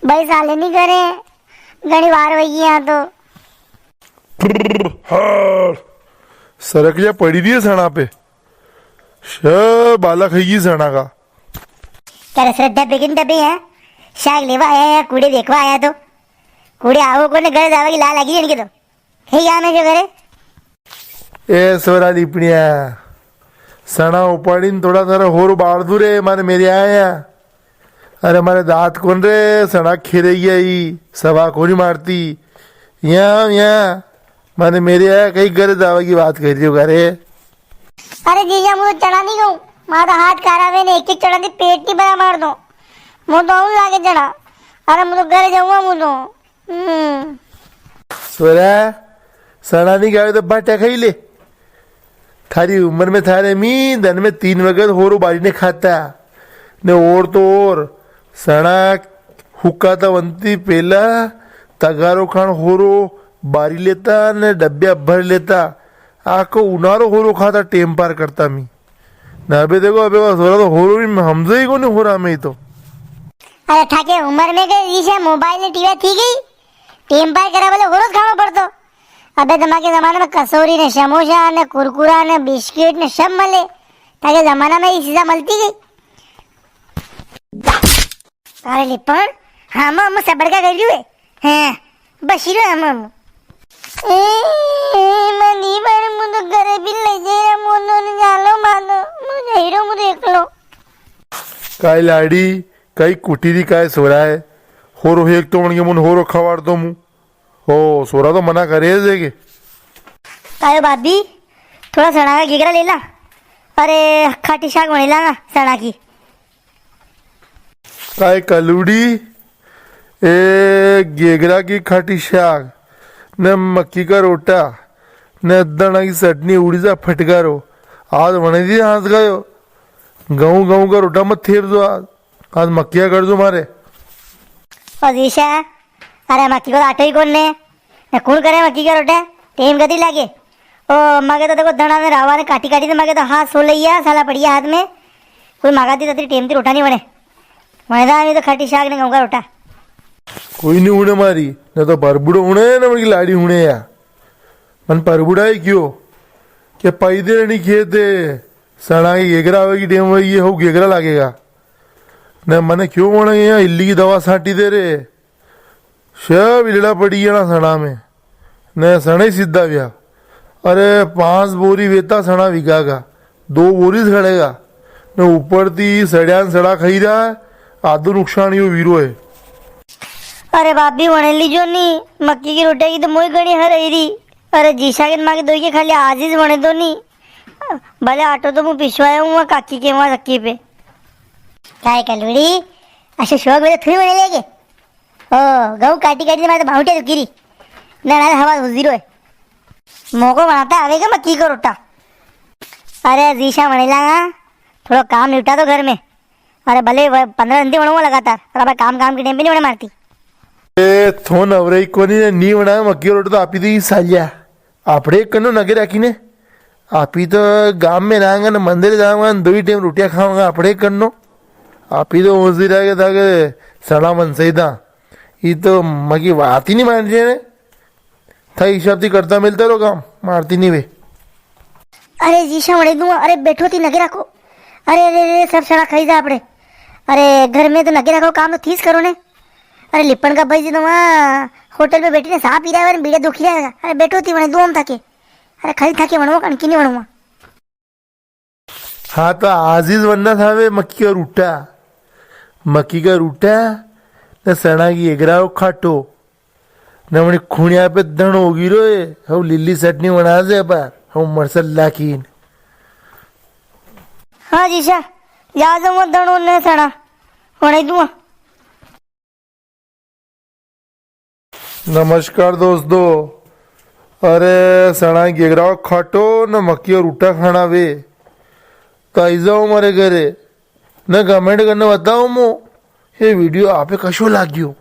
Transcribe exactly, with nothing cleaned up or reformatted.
भाई साले नी करे, घणी वार वई गी यां तो। सरक जा पड़ी री है सणा पे। श बाला खाई गी सणा का। करे सर डबे किन डबे है? शाक लेवा आया या कूड़े देखवा आया तो? कूड़े आवो कोने, घरे जावा की ला लागी इनके तो। हे या में जो करे? ए सोरा लिपणिया, सणा उपाड़ी ने थोड़ा थारा होरो बाळ दू रे, मारे मेरे आया। अरे मारे दांत कोन रे, सणा खेरे गया ही, सवा कोनी मारती। या, या, मारे मेरे आया, कई घरे जावा की बात कर रियो घरे। अरे जीजा, मु तो चणा नी खाऊं, मारा तो हाथ कारा वे ने, एक एक चणा थी पेट नी भरा मार दो। मु तो आऊं लागे चणा। अरे मु तो घरे जाऊंगा मु तो। हम्म। सोरा, सणा नी खावे तो बाट्या खाई ले। थारी उम्र में थारे मी दन में तीन वगत होरो बारी ने खाता। ने और तो और, सणा हुकाता वंती पेला तगारो खाण होरो बारी लेता ने डब्या भर लेता। आको उनारो होरो खाता टेम पार करता मी। ना अबे देखो, अबे का सोरा तो होरो भी हमजे ही कोनी होरा में ही तो। अरे थाके उम्र में के इसे मोबाइल ने टीवी थी गई, टेम पार करा वाले होरो खाणो पड़तो। अबे तमाके जमाना में कसोरी ने समोसा ने कुरकुरा ने बिस्किट ने सब मले, थाके जमाना में ये चीजा मलती गई। अरे लिपण, हाँ, हम, हम सब बड़का कर लियो है। हैं, बस हीरो हम, हम। ए, ए, मनी पर मु तो घरे भी ले जाए रे, मोनो ने जालो मानो, मु जाई रो, मु तो एकलो। काय लाड़ी, काय कुटी री, काय सोरा है? होरो हेक तो वणके मुन होरो खवाड़ दो मु। ओ, सोरा तो मना करे है के। कायो भाभी, थोड़ा सणा का गेगरा ले ला। अरे, खाटी शाक वणे लांगा सणा की। काय कलूड़ी, ए गेगरा की खाटी शाक, ने मक्की का रोटा, ने दणा की चटनी, उड़ी जा फटकारो। आज वणे दी हाथ गयो, गऊं गऊं का रोटा मत थेप दो आज, आज मक्किया कर दो मारे। ओ जीशा, अरे मक्की को तो आटो ही कोनी ने, ने कुण करे मक्की का रोटा? टेम कदी लागे? ओ, मगे तो देखो धणा ने रावा ने काटी काटी ने मगे तो हाथ सोलैया साला पड़िया हाथ में। कोई मगा दी ततरी टेम ती रोटा नी वणे। वणे दा नी तो खाटी शाक ने गऊं का रोटा। कोई नी हुणे मारी, ने तो परबुड़ो हुणे, ने मारी लाड़ी हुणे या। मन परबुड़ा ही क्यो? के पाई दे नी खेते, सणा की गेगरा आवे की टेम वई, ये हो गेगरा लागेगा। ने मने क्यो वणे या इल्ली की दवा सांटी दे रे। सब इलड़ा पड़ी गया ना सणा में, ने सणा ही सीधा व्या। अरे, पांच बोरी वेता सणा विगा का, दो बोरी सड़ेगा, ने ऊपर ती सड़्या ने सड़ा खाई रहा है, आधो नुकसान यो वीरो है। अरे भाभी, वणे लीजो नी, मक्की की रोटियां की तो मोई घणी हर आई री। अरे जीशा के मां के दोई के खाली आज ही वणे दो नी, भले आटो तो मु पिसवाया हूँ काकी के वहां चक्की पे। काय कलूड़ी, अशे शौक में तो थोड़ी वणे लेगे। ओ, गऊं काटी काटी मारे तो भावटिया दुखी री। ना, ना, हवा हुजी रो है। मोको बनाता आवे के मक्की को रोटा? अरे, जीशा वणे लांगा, थोड़ो काम निपटा दो घर में। अरे, भले व-, पन्द्रह दिन थी वणूंगा लगातार, पर अब काम, काम की टेम पे नी वणे मारती। ए, थो नवरे कोनी ने नी वणा मक्की को रोटा तो आपी दी सालिया। आपड़े कन्नो नगे राखी ने, आपी तो गाम में रहांगा ने मंदिर जावांगा ने दोई टेम रोटियां खावांगा आपड़े कन्नो। आपी तो ओजी रह के था के सड़ा मन सही था। ई तो मकी बात ही नी मान रहे ने। था हिसाब ती करता मिलता रो काम, मारती नी वे। अरे जीशा वणे दूं, अरे बैठो ती नगे राखो। अरे, अरे, अरे, सब सड़ा खाई जा आपड़े। अरे घर में तो नगे राखो, काम तो थीस करो ने। अरे लिपण का भाई जी तो वहाँ होटल पे बैठी ने सा पी रहा है, बीड़े दुखी रहा है। अरे बैठो ती वणे दूं हम थाके। अरे खाली थाके वणवो कणकी नी वणवो। हाँ, तो आज ही वरना था वे मक्की का रूटा, मक्की का रूटा, ने सणा की एगरा को खाटो, ने वणी खुणिया पे धण होगी रो है, हव लीली चटनी वणा जे बार, हव मरसल लाखीन। हाँ जीशा, जा जो मत धणो ने सणा, वणे दूँ। नमस्कार दोस्तों, अरे सणा गेगरा खाटो न मक्की और उटा खाना वे, तो आई जाओ मारे घरे, न comment करने बताओ मो, ये video आपे कशो लाग्यो?